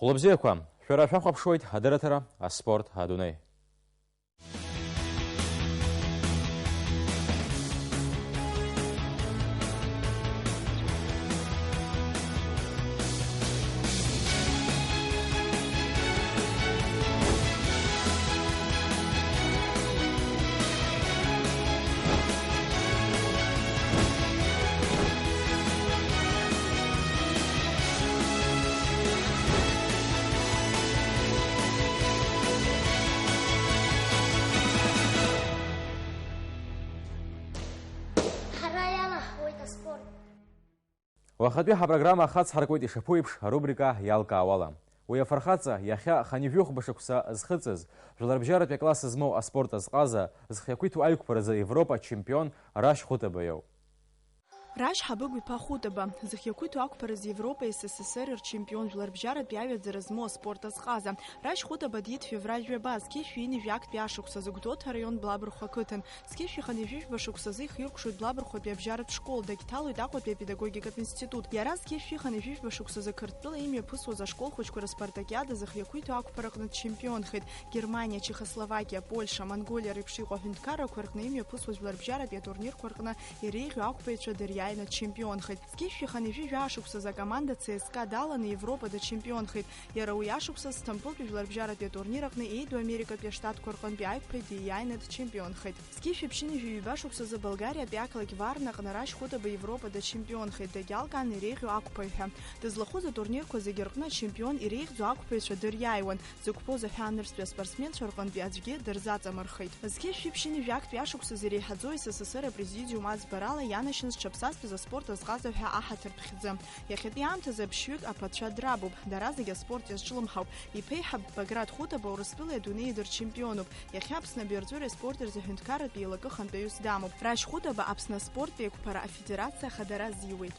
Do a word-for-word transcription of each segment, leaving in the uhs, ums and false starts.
Хәлыбзиақәа, шәара шәахәаԥшуеит адырраҭара, аспорт, адунеи. Ҳара иалаҳхуеит аспорт. Уахатәи ҳапрограмма ахацҳаркуеит ишаԥу еиԥш арубрика иалкаауала. Уи афырхаҵа, иахьа хынҩажәи хәба шықәса зхыҵыз, жәларбжьаратәи акласс змоу аспорт азҟаза, зхы иақәиҭу аиқәԥаразы Европа ачемпион Рашь Хәытаба иоуп. Рашь Ҳабыгә-иԥа Хәытаба, зхы иақәиҭу ақәԥаразы Европа, С С С Р рчемпион, жәларбжьаратәи аҩаӡара змоу аспорт азҟаза. Рашь Хәытаба диит февраль жәаба, зқьи жәшәи ҩынҩажәи актәи ашықәсазы Гәдоуҭа араион Блабырхәа ақыҭан. Зқьи жәшәи хынҩажәи жәба шықәсазы ихиркәшоит Блабырхәатәи абжьаратә школ, дагьҭалоит Аҟәатәи апедагогикатә институт. Иара зқьи жәшәи хынҩажәи жәба шықәсазы Қырҭтәыла имҩаԥысуаз ашколхәыҷқәа рыспартакиада зхы иақәиҭу ақәԥараҟны дчемпионхеит. Германиа, Чехословакиа, Польша, Монголиа реиԥш иҟоу аҳәынҭқаррақәа рҟны имҩаԥысуаз жәларбжьаратәи атурнирқәа рҟны иреиӷьу ақәԥаҩцәа дыриааины дчемпионхеит. Зқьи жәшәи хынҩажәи жәаа шықәсазы акоманда Ц С К даланы Европа дачемпионхеит. Иара уи ашықәсазы Сҭампылтәи жәларбжьаратәи атурнир аҟны Еиду Америкатәи аштатқәа рҟынтәи аиқәԥаҩ дииааины дчемпионхеит. Зқьи жәшәи ԥшьынҩажәи ҩба шықәсазы Болгариатәи ақалақь Варна аҟны Рашь Хәытаба Европа дачемпионхеит, дагьалкаан иреиӷьу ақәԥаҩ ҳәа. Дызлахәыз атурнирқәа зегьы рҟны ачемпион иреиӷьӡоу ақәԥаҩцәа дыриааиуан, дзықәԥоз аҳәаанырцәтәи аспортсменцәа рҟынтәи аӡәгьы дырзаҵамырхеит. Зқьи жәшәи ԥшьынҩажәи актәи ашықәсазы иреиҳаӡоу С С С Р апрезидиум аӡбарала ианашьан зҽаԥсазтәыз аспорт азҟаза ҳәа аҳаҭыртә хьӡы. Иахьатәи аамҭазы аԥшьҩык аԥацәа драбуп, дара зегьы аспорт иазҿлымҳауп. Иԥеиҳаб Баграт Хәытаба Урыстәылеи адунеи идырчемпионуп. Иахьа Аԥсны абиарҵәыреи аспорти рзы аҳәынҭқарратә еилакы хантәаҩыс дамоуп. Рашь Хәытаба Аԥсны аспорттә еиқәԥара афедерациа ахадара азиуеит.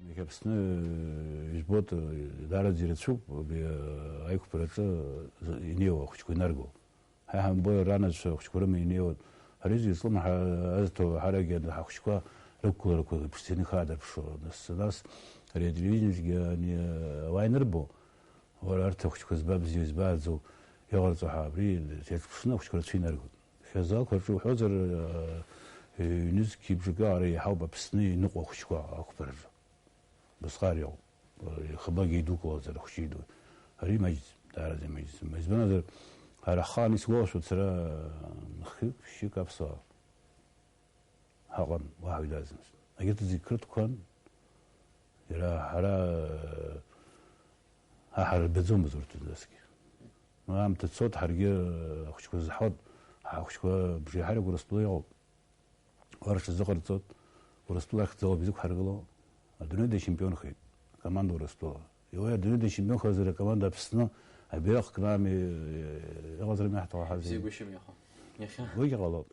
Иахьа Аԥсны, э, ижәбоит, э, даараӡа ирацәоуп абри, э, аиқәԥараҿы, э, инеиуа ахәыҷқәа инарго. Ҳа ҳамбои, ранацәа ахәыҷқәа рыма инеиуан. Ари зегьы злымҳа-, азҭо ҳарагьы ҳахәыҷқәа рықәгыларақәа ԥшӡаны ихадырԥшуа. Нас, нас ари ателевидениагьы ани, ауаа инырбо, уара арҭ ахәыҷқәа збабзиоу, избааӡоу иҟарҵо ҳәа абри иаҿԥшны ахәыҷқәа рацәа инаргоит. Иахьа азалқәа рҿы уҳәозар, ҩнызқьи бжаки аҟара иаҳауп Аԥсны иныҟәо ахәыҷқәа ақәԥараҿы. Убасҟак иҟоуп. Ихабагьы идукылозар, ахәыҷы иду. Ари маҷӡам, даараӡа имаҷӡам. Избанзар, ара ҳхаан исгәалашәоит сара, хҩык, ԥшьҩык аԥсуаа ҳаҟан, уаҳа уаҩ дааӡамызт. Егьырҭ зегь қырҭқәан, иара ҳара, ҳа ҳарбаӡомызт урҭ зынӡаскгьы. Аамҭа цоит, ҳаргьы ахәыҷқәа зҳауеит, ҳахәыҷқәа бжеиҳарак Урыстәыла иҟоуп. Уа рҽазыҟарҵоит, Урыстәыла ахьӡала бзиақәа ҳаргыло, адунеи дачемпионхеит, акоманда Урыстәыла. Уи адунеи дачемпионхазар акоманда Аԥсны абираҟ кны ами, иҟазар ами ҳҭахәаҳазеи. Бзиа гәышьам иаха. Иахьа. Уигьы ҟалоит.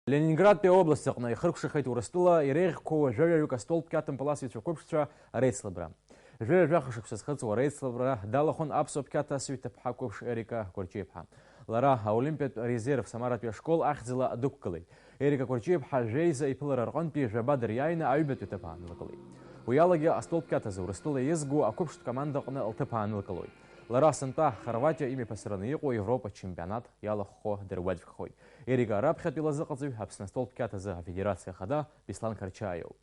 Ленинградтәи аобласт аҟны ихыркәшахеит Урыстәыла иреиӷьқәоу жәаҩаҩык астолтә қьаҭмпыл асыҩцәа қәыԥшцәа реицлабра. Жәаҩа-жәаха шықәса зхыҵуа реицлабра далахәын аԥсуа қьаҭ асыҩ ҭыԥҳа қәыԥш Ерика Горҷиаԥҳа. Лара аолимпиатә резерв Самаратәи ашкол ахьӡала дықәгылеит. Ерика Горҷиаԥҳа жәеиза иԥылара рҟынтәи жәаба дыриааины аҩбатәи аҭыԥ аанылкылеит. Уи алагьы астолтә қьаҭ азы Урыстәыла иазго ақәыԥштә командаҟны лҭыԥ аанылкылоит. Лара сынтәа Хорватиа имҩаԥысраны иҟоу Европа чемпионат иалахәхо дыргәаҵәҟьахоит. Ерика раԥхьатәи лазыҟаҵаҩ Аԥсны астолтә қьаҭ азы афедерациа ахада Беслан Карчаиоуп.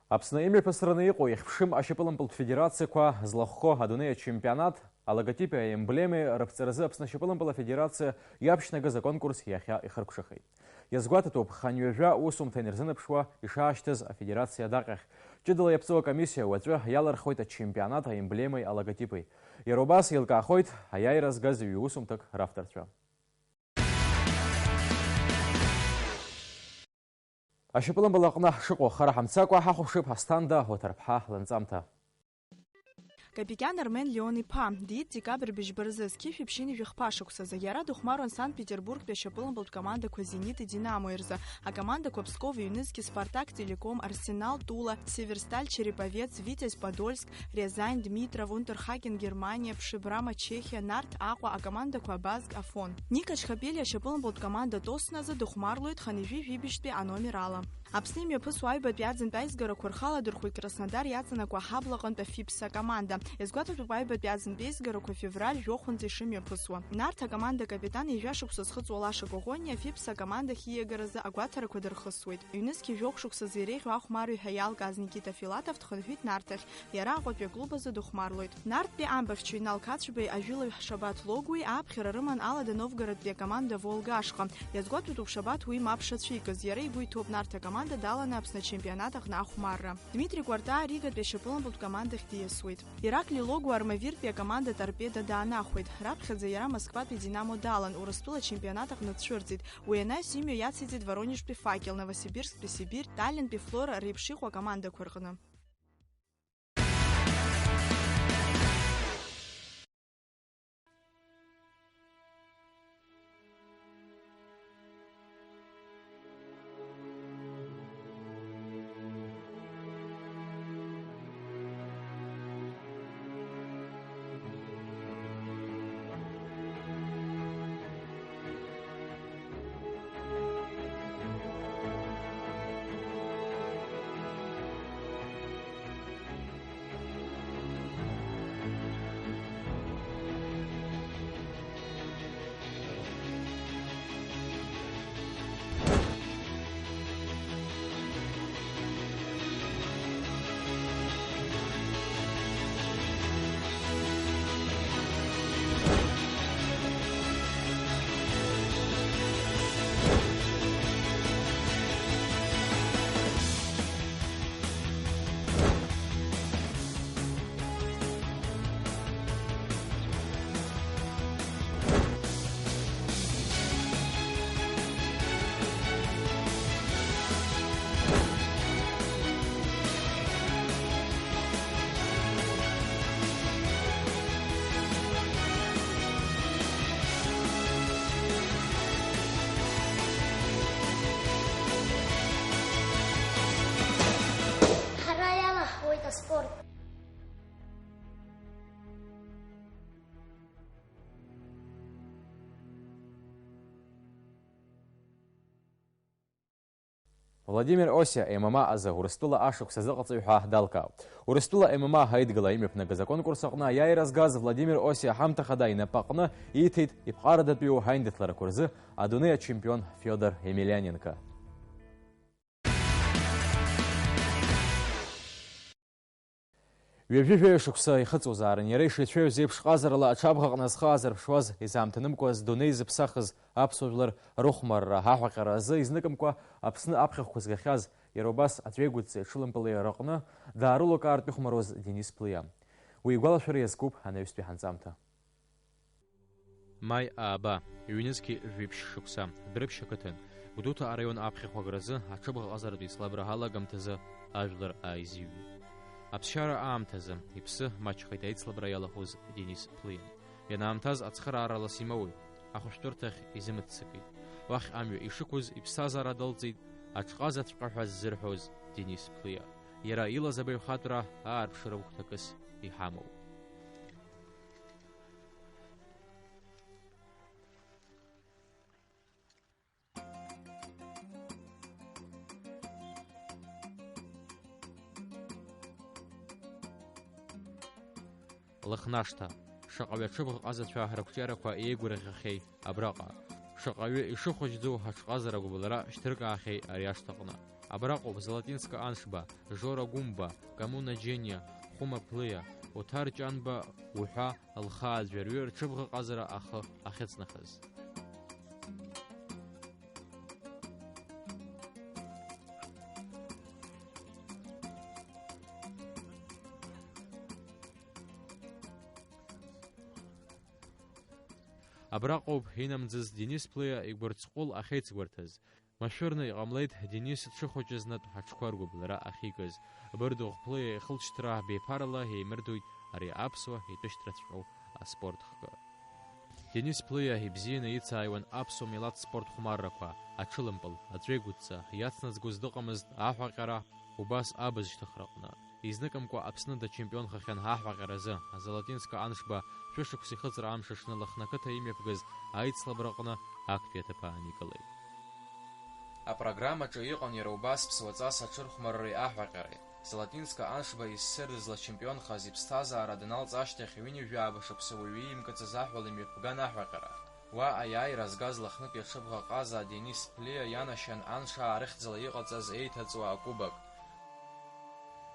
Аԥсны имҩаԥысраны иҟоу ихьԥшым ашьапылампылтә федерациақәа злахәхо адунеи ачемпионат алоготипи аемблемеи рыԥҵаразы Аԥсны ашьапылампыл афедерациа иаԥшьнагаз аконкурс иахьа ихыркәшахеит. Иазгәаҭатәуп, хынҩажәа усумҭа инарзынаԥшуа ишаашьҭыз афедерациа адаҟьахь. Ҷыдала иаԥҵоу акомиссиа уаҵәы иалырхуеит ачемпионат аемблемеи алоготипи. Иара убас еилкаахоит аиааира згаз ҩ-усумҭак равторцәа. Ашьапылампыл аҟны ҳшыҟоу хара ҳамцакәа ҳахәаԥшып Асҭанда Уаҭарԥҳа лынҵамҭа. Капитан Армен Леон-иԥа диит декабрь быжьба рзы, зқьышә ԥшьынҩажәи хԥа шықәсазы. Иара дыхәмаруан Санкт-Петербургтәи ашьапылампылтә командақәа Зенити Динамо рзы, акомандақәа Пскови Ҩнызқьи, Спартак Телеком, Арсенал Тула, Северсталь Череповец, Витязь Подольск, Рязань, Дмитров, Унтерхакен Германиа, Пшибрама Чехиа, Нарҭ Аҟәа, акомандақәа Абазг Афон. Ника Чхапелиа ашьапылампылтә команда Тосназы дыхәмарлоит хынҩажәи жәибжьтәи аномер ала. Аԥсны имҩаԥысуа аҩбатәи аӡынтә аизгарақәа рхы аладырхәит Краснодар иаҵанакуа аҳаблаҟынтә Афипс акоманда. Иазгәаҭатәуп аҩбатәи аӡынтә еизгарақәа февраль жәохәынӡа ишымҩаԥысуа. Нарҭ акоманда акапитан ҩажәа шықәса зхыҵуа Лаша Коӷониа Афипс акомада ахь ииагаразы агәаҭарақәа дырхысуеит. Ҩнызқьи жәохә шықәсазы иреиӷьу ахәмарҩ ҳәа иалкааз Никита Филатов дхынҳәит Нарҭ ахь. Иара Аҟәатәи аклуб азы дыхәмарлоит. Нарҭтәи амбахьчаҩ Инал Қацәбеи ажәылаҩ Шабаҭ Логәуи ааԥхьара рыман Алада Новгородтәи акоманда Волга ашҟа. Иазгәаҭатәуп Шабаҭ уи мап шацәикыз. Иара игәы иҭоуп Нарҭ акоманда даланы Аԥсны ачемпионат аҟны ахәмарра. Дмитри Кәарта Ригатәи ашьапылампылтә команда ахь диасуеит. Иракли Логәуа Армавиртәи акоманда Торпедо даанахәеит. Раԥхьаӡа иара Москватәи Динамо далан, Урыстәыла ачемпионат аҟны дцәырҵит. Уи анаҩс имҩа иациҵеит Воронежтәи Факел, Новосибирсктәи Сибирь, Таллинтәи Флора реиԥш иҟоу акомандақәа рҟны. Ҳара иалаҳхуеит аспорт. Владимир Осиа М М А азы Урыстәыла ашықәс азыҟаҵаҩ ҳәа далкаауп. Урыстәыла М М А аидгыла имҩаԥнагаз аконкурс аҟны аиааира згаз Владимир Осиа ҳамҭа хада инапаҟны ииҭеит иԥҟарадатәиу аиндаҭларақәа рзы адунеи ачемпион Фиодор Емельяненко. Ҩажәи жәаҩа шықәса ихыҵуазаарын, иара ишицәажәоз еиԥш ҟазарала аҽабӷаҟны зхы аазырԥшуаз, изаамҭанымкәаз, дунеи зыԥсахыз аԥсуа жәлар рыхәмарра, аҳәаҟьара азы изныкымкәа Аԥсны аԥхьахәқәа згахьаз, иара убас аҵәеигәыдҵеи аҽылымпыли рыҟны даарылукаартә ихәмаруаз Денис Плиа. Уи игәалашәара иазкуп анаҩстәи ҳанҵамҭа. Маи ааба, ҩнызқьи жәиԥшь шықәса, Дәрыԥшь ақыҭан, Гәдоуҭа араион аԥхьахә агразы аҽыбӷаҟазаратә еицлабра алагамҭазы ажәлар ааизыҩит. Аԥсшьара аамҭазы иԥсы маҷхеит аицлабра иалахәыз Денис Плиа. Ианаамҭаз ацхыраара лас имоуит, ахәышәтәырҭахь изымыццакит. Уахь амҩа ишықәыз иԥсҭазаара дылҵит аҽҟазаҵәҟьа ҳәа ззырҳәоз Денис Плиа. Иара илаз абаҩхатәра аарԥшыра гәҭакыс иҳамоуп. Лыхнашҭа. Шаҟаҩы аҽыбӷаҟазацәа рықәҿиарақәа еигәырӷьахьеи абраҟа. Шаҟаҩы ишыхәыҷӡоу аҽҟазара агәыбылра шьҭыркаахьеи ари ашҭаҟны. Абраҟоуп Золотинска Аншба, Жора Гәымба, Комуна Џьениа, Хәыма Плиа, Оҭар Ҷанба уҳәа лхы аӡәырҩы рҽыбӷаҟазара ахы ахьыҵнахыз. Абраҟоуп инамӡыз Денис Плиа игәырҵҟәыл ахьеицгәарҭаз. Машәырны иҟамлеит Денис дшыхәыҷызнатә аҽқәа ргәыбылра ахьикыз. Бырдыӷә Плиа ихылҵшьҭра беиԥарала еимырдоит ари аԥсуа итәышьҭраҵәҟьоу аспорт хкы. Денис Плиа ибзианы ицааиуан аԥсуа милаҭ спорт хәмаррақәа, аҽылымпыл, аҵәеигәыдҵа, иацназгоз дыҟамызт аҳәаҟьара, убас абызшьҭыхраҟны. Изныкымкәа Аԥсны дачемпионхахьан аҳәаҟьаразы, Золотинска Аншба шәышықәса ихыҵра амш аҽны Лыхны ақыҭа имҩаԥгаз аицлабраҟны актәи аҭыԥ ааникылеит. Апрограммаҿы иҟан иара убас ԥсуаҵас аҽырхәмарреи аҳәаҟьареи. Золотинска Аншба иссир дызлачемпионхаз, иԥсҭазаара даналҵ ашьҭахь ҩынҩажәи жәаба шықәса уаҩы иимкыцыз аҳәала имҩаԥган аҳәаҟьара. Уа аиааира згаз Лыхнытәи аҽыбӷа ҟаза Денис Плиа ианашьан анш аарыхьӡала иҟаҵаз еиҭаҵуа акубок.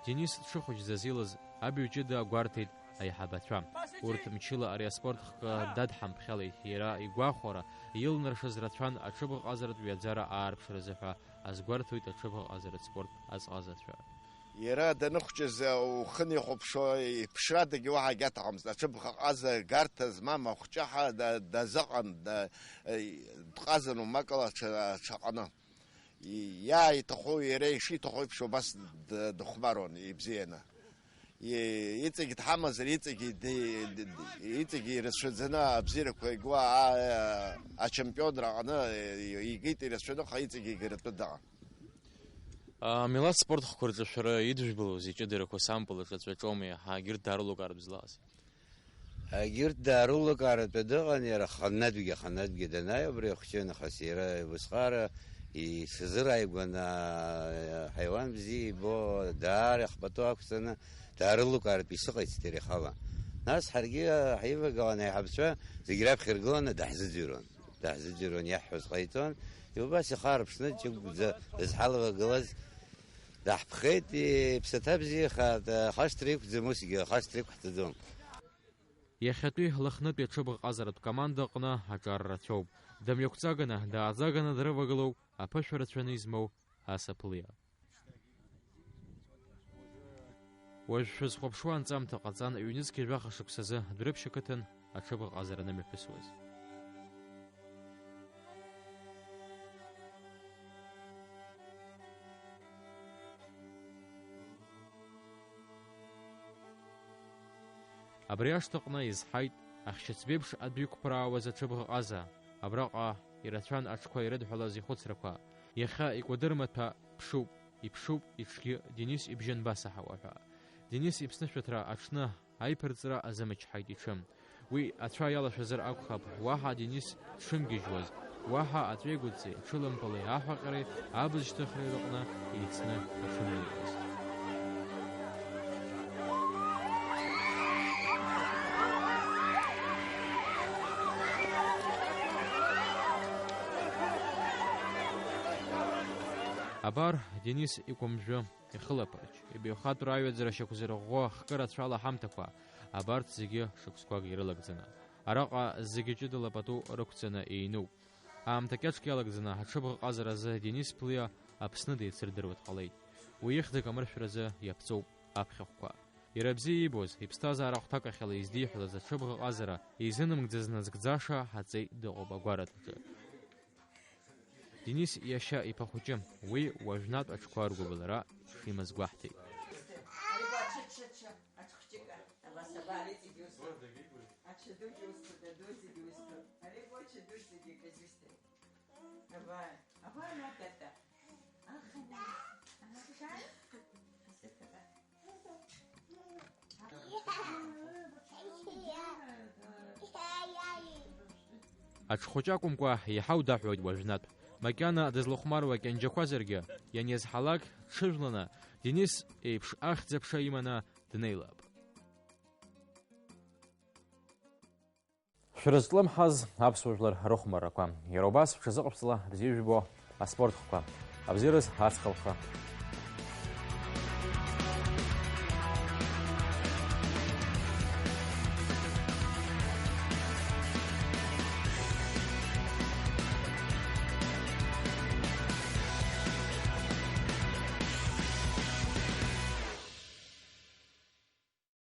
Денис дшыхәыҷӡаз илаз абаҩҷыда гәарҭеит аиҳабацәа. Урҭ мчыла ари аспорт хкы дадҳамԥхьалеит, иара игәахәара, илнаршаз рацәан аҽыбӷаҟазаратә ҩаӡара аарԥшразы ҳәа азгәарҭоит аҽыбӷаҟазаратә спорт азҟазацәа. Иара даныхәҷыз, ухы нихәаԥшуа, иԥшрадагьы уаҳа агьаҭахымызт. Аҽыбӷаҟаза гарҭа змам ахәҷаҳа да-, дазыҟан, да-, дҟазан умакала аҽа-, аҽаҟаны. И-, иааиҭаху, иара ишиҭаху еиԥш убас д-, дыхәмаруан ибзианы. И-, иҵегь дҳамазар, иҵегь ди-, ди-, иҵегь ирацәаӡаны абзиарақәа игуа, а-, ачемпионра аҟны, и-, игеит ирацәаны, аха иҵегь игаратәы дыҟан. Амилаҭ спорт хкқәа рҿы шәара идыжәбалоузеи, ҷыдарақәа сампыл аҿы аҵәаҿоума, иаҳа егьырҭ даарылукаартә злаҟаз? Егьырҭ даарылукаартә дыҟан, иара ханатәгьы, ханатәгьы данааи, убри ахәҷы нахыс иара убасҟара исызрааигәан, аа, ҳаиуан бзиа ибо, даара ихпату ақәҵаны, даарылукаартә исыҟаицеит иара ихала. Нас ҳаргьы ҳаивагылан аиҳабацәа зегь раԥхьа иргыланы даҳзыӡырҩуан. Даҳзыӡырҩуан, иаҳҳәоз ҟаиҵон. Убас ихы аарԥшны, ҷыгәӡа дызҳалагылаз даҳԥхеит, иԥсаҭа бзиахааит, ахашҭра иқәӡам усгьы, ахашҭра иқәҳҵаӡом. Иахьатәи Лыхнытәи аҽыбӷаҟазаратә команда аҟны аҿар рацәоуп. Дымҩақәҵаганы, дааӡаганы дрывагылоуп аԥышәа рацәаны измоу Аса Плиа. Уажә шәызхәаԥшуа анҵамҭа ҟаҵан, ҩнызқьи жәаха шықәсазы Дәрыԥшь ақыҭан аҽыбӷаҟазара анымҩаԥысуаз. Абри ашҭаҟны изҳаит ахьшьыцбеиԥш адәы иқәԥраауаз аҽыбӷаҟаза. Абраҟа ирацәан аҽқәа ирыдҳәалаз ихәыцрақәа. Иахьа икәадыр маҭәа ԥшуп, иԥшуп иҽгьы Денис ибжьы анбасаҳауа ҳәа. Денис иԥснышәаҭра аҽны аиԥырҵра азымычҳаит иҽы. Уи ацәа иалашәазар акәхап, уаҳа Денис дшымгьежьуаз, уаҳа аҵәеигәыдҵеи, аҽылымпыли, аҳәаҟьареи, абызшьҭыхреи рыҟны еицны ишымнеиуаз. Абар, Денис икәымжәы, ихылаԥарч, ибаҩхатәра аҩаӡара шьақәзырӷәӷәо ахкы рацәала аҳамҭақәа, абарҭ зегьы шықәсқәак ирылагӡаны. Араҟа зегьы ҷыдала пату рықәҵаны еинуп. Аамҭа кьаҿк иалагӡаны аҽыбӷаҟазаразы Денис Плиа Аԥсны деицырдыруа дҟалеит. Уи ихьӡ акамыршәразы иаԥҵоуп аԥхьахәқәа. Иара бзиа иибоз, иԥсҭазаара ахәҭакахьала издиҳәалаз аҽыбӷаҟазара изынамгӡаз назгӡаша аҵеи дыҟоуп агәараҭаҿы. Денис иашьа иԥа хәыҷы, уи уажәнатә аҽқәа ргәыбылра шимаз гәаҳҭеит. Ари бо, аҽы, аҽы, аҽы, аҽхәҷыка. Абас, абар, иҵегь усҭоит. Аҽадугьы усҭоит, аду зегьы усҭоит. Ари бо, аҽаду зегьы казисҭоит. Абар, абар, ма, тата. Аха, ма, аха. Аҽхәыҷы акәымкәа, иаҳа удаҳәоит уажәнатә. Макьана дызлахәмаруа кьанџьақәазаргьы, ианиазҳалак, дҽыжәланы, Денис еиԥш ахьӡ-аԥша иманы днеилап. Шәрызҿлымҳаз аԥсуа жәлар рыхәмаррақәа. Иара убас шәҽазыҟашәҵала бзиа жәбо аспорт хкқәа. Абзиараз аҵх алхы.